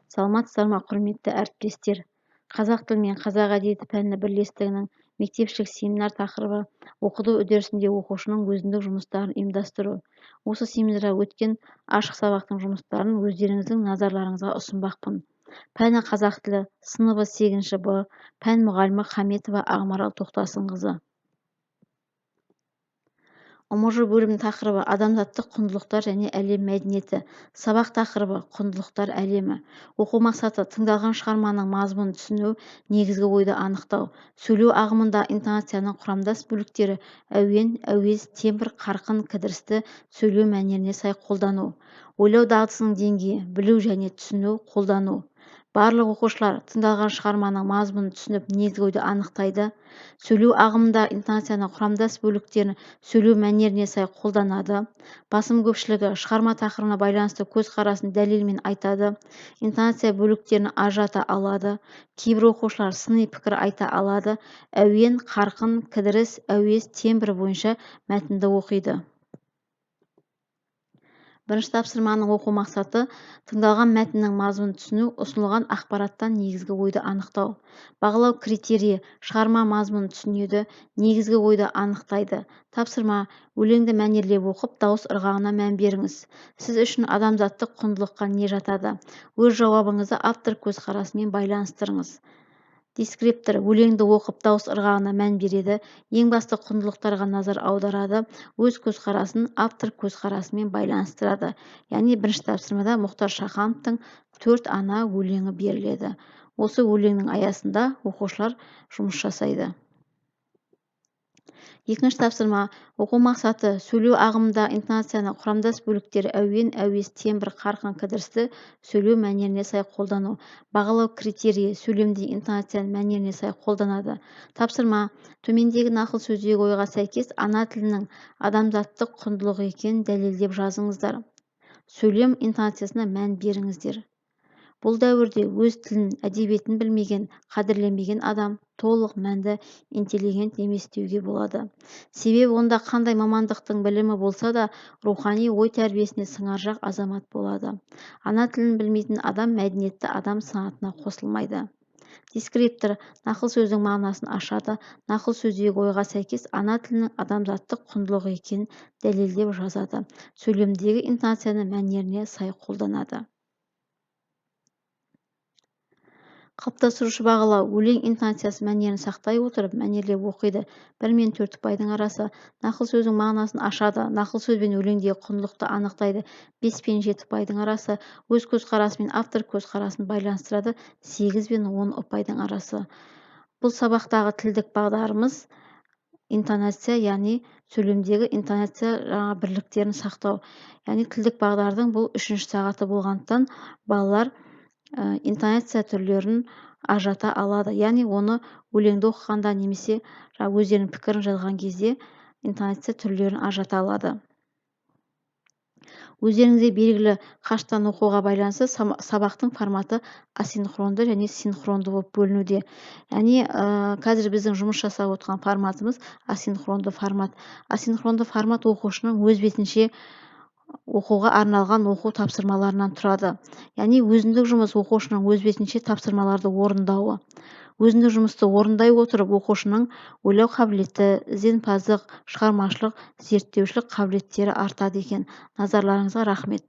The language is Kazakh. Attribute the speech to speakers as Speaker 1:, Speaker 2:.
Speaker 1: Саламатсыздар ма, құрметті әріптестер! Қазақ тілі мен қазақ әдебиеті пәні бірлестігінің мектепішілік семинар тақырыбы: оқыту үдерісінде оқушының өзіндік жұмыстарын ұйымдастыру. Осы семинарда өткен ашық сабақтың жұмыстарын өздеріңіздің назарларыңызға ұсынбақпын. Пәні қазақ тілі, сыныбы 8 Б, пән мұғалімі Хаметова Ақмарал Тоқтасынқызы. ҰМЖ бөлімінің тақырыбы: адамзаттық құндылықтар және әлем мәдениеті. Сабақ тақырыбы: құндылықтар әлемі. Оқу мақсаты: тыңдалған шығарманың мазмұнын түсіну, негізгі ойды анықтау, сөйлеу ағымында интонацияның құрамдас бөліктері әуен, әуез, тембр, қарқын, кідірісті сөйлеу мәнеріне сай қолдану. Ойлау дағдысының деңгейі: білу және түсіну, қолдану. Барлық оқушылар тыңдалған шығарманың мазмұнын түсініп, негізгі ойды анықтайды. Сөйлеу ағымында интонацияның құрамдас бөліктерін сөйлеу мәнеріне сай қолданады. Басым көпшілігі шығарма тақырыбына байланысты көзқарасын дәлелмен айтады. Интонация бөліктерін ажырата алады. Кейбір оқушылар сыни пікір айта алады. Әуен, қарқын, кідіріс, әуез, тембр бойынша мәтінді оқиды. Бірінші тапсырманың оқу мақсаты: тыңдалған мәтіннің мазмұнын түсіну, ұсынылған ақпараттан негізгі ойды анықтау. Бағалау критерийі: шығарма мазмұнын түсінеді, негізгі ойды анықтайды. Тапсырма: өлеңді мәнерлеп оқып, дауыс ырғағына мән беріңіз. Сіз үшін адамзаттық құндылыққа не жатады? Өз жауабыңызды автор көзқарасымен байланыстырыңыз. Дескриптор: өлеңді оқып, дауыс ырғағына мән береді, ең басты құндылықтарға назар аударады, өз көзқарасын автор көзқарасымен байланыстырады. Яғни бірінші тапсырмада Мұхтар Шахановтың «Төрт ана» өлеңі беріледі. Осы өлеңнің аясында оқушылар жұмыс жасайды. Екінші тапсырма. Оқу мақсаты: сөйлеу ағымында интонацияның құрамдас бөліктері әуен, әуез, тембр, қарқын, кідірісті сөйлеу мәнеріне сай қолдану. Бағалау критерийі: сөйлемде интонацияны мәнеріне сай қолданады. Тапсырма: төмендегі нақыл сөздегі ойға сәйкес ана тілінің адамзаттық құндылық екенін дәлелдеп жазыңыздар. Сөйлем интонациясына мән беріңіздер. Бұл дәуірде өз тілін, әдебиетін білмеген, қадірлемеген адам толық мәнді интеллигент емес деуге болады. Себебі онда қандай мамандықтың білімі болса да, рухани ой тәрбиесіне сыңаржақ азамат болады. Ана тілін білмейтін адам мәдениетті адам санатына қосылмайды. Дескриптор: нақыл сөздің мағынасын ашады, нақыл сөздегі ойға сәйкес ана тілінің адамзаттық құндылық екенін дәлелдеп жазады, сөйлемдегі интонацияны мәнеріне сай қолданады. Қалыптастырушы бағалау: өлең интонациясы мәнерін сақтай отырып, мәнерлеп оқиды. 1 мен 4 ұпайдың арасы. Нақыл сөздің мағынасын ашады, нақыл сөз бен өлеңдегі құндылықты анықтайды. 5 пен 7 ұпайдың арасы. Өз көзқарасы мен автор көзқарасын байланыстырады. 8 пен 10 ұпайдың арасы. Бұл сабақтағы тілдік бағдарымыз интонация, яғни сөйлемдегі интонация жаңа бірліктерін сақтау. Яғни тілдік бағдардың бұл 3-ші сағаты болғандықтан балалар интонация түрлерін ажырата алады. Яғни оны өлеңді оқығанда немесе өздерінің пікірін жазған кезде интонация түрлерін ажырата алады. Өздеріңізге белгілі, қашықтан оқуға байланысты сабақтың форматы асинхронды және синхронды болып бөлінуде. Яғни қазір біздің жұмыс жасап отырған форматымыз асинхронды формат. Асинхронды формат оқушының өз бетінше оқуға арналған оқу тапсырмаларынан тұрады. Яғни өзіндік жұмыс оқушының өз бетінше тапсырмаларды орындауы. Өзіндік жұмысты орындай отырып, оқушының ойлау қабілеті, ізденімпаздық, шығармашылық, зерттеушілік қабілеттері артады екен. Назарларыңызға рахмет.